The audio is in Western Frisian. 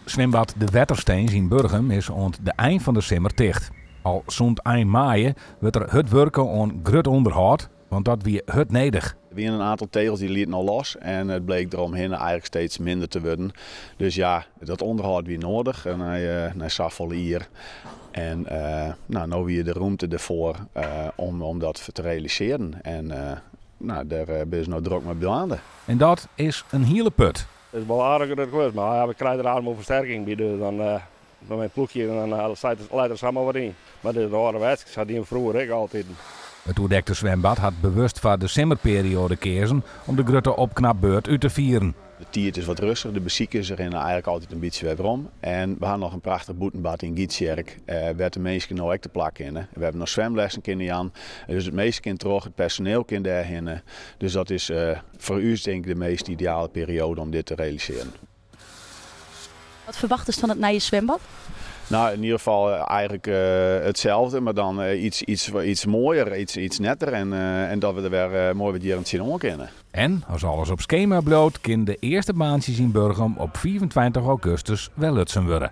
Swimbad De Wetterstins yn Burgum is oant de ein fan de simmer ticht. Al sûnt ein maaie wurdt der hurd wurke oan grut ûnderhâld, want dat wie hurd nedich. Der wiene in aantal tegels dy lieten al los en it bleek deromhinne eigentlik steeds minder te wurden. Dus ja, dat ûnderhâld wie nedich nei safolle jier. En no, no wie de rûmte derfoar om dat te realisearjen. En no, dêr binne se no drok mei dwaande. En dat is in hiele put. It is wol aardich grut klus, mar ja, we krije der aardich wol fersterking by, dus dan mei in ploechje en dan leit der samar wat yn. Mar dit is âlderwetsk, sa diene we froeger ek altyd. It oerdekte swimbad hat bewust foar de simmerperioade keazen om de grutte opknapbeurt út te fieren. De tiid is wat rêstich, de besikers rinne eigentlik altyd in bytsje wer werom. En we ha noch in prachtich bûtenbad yn Gytsjerk, wêr't de minsken no ek te plak kinne. We hawwe noch swimlessen kinne jaan, dus it measte kin troch, it personeel kin dêrhinne. Dus dat is foar ús tink ik de meast ideale perioade om dit te realisearjen. Wat ferwachtest fan it nije swimbad? No, yn ieder gefal eigentlik itselde, mar dan iets moaier, iets netter en dat we der wer moai wat jierren tsjinoan kinne. En as alles op skema bliuwt, kin de earste baantsjes yn Burgum op 25 augustus wer lutsen wurde.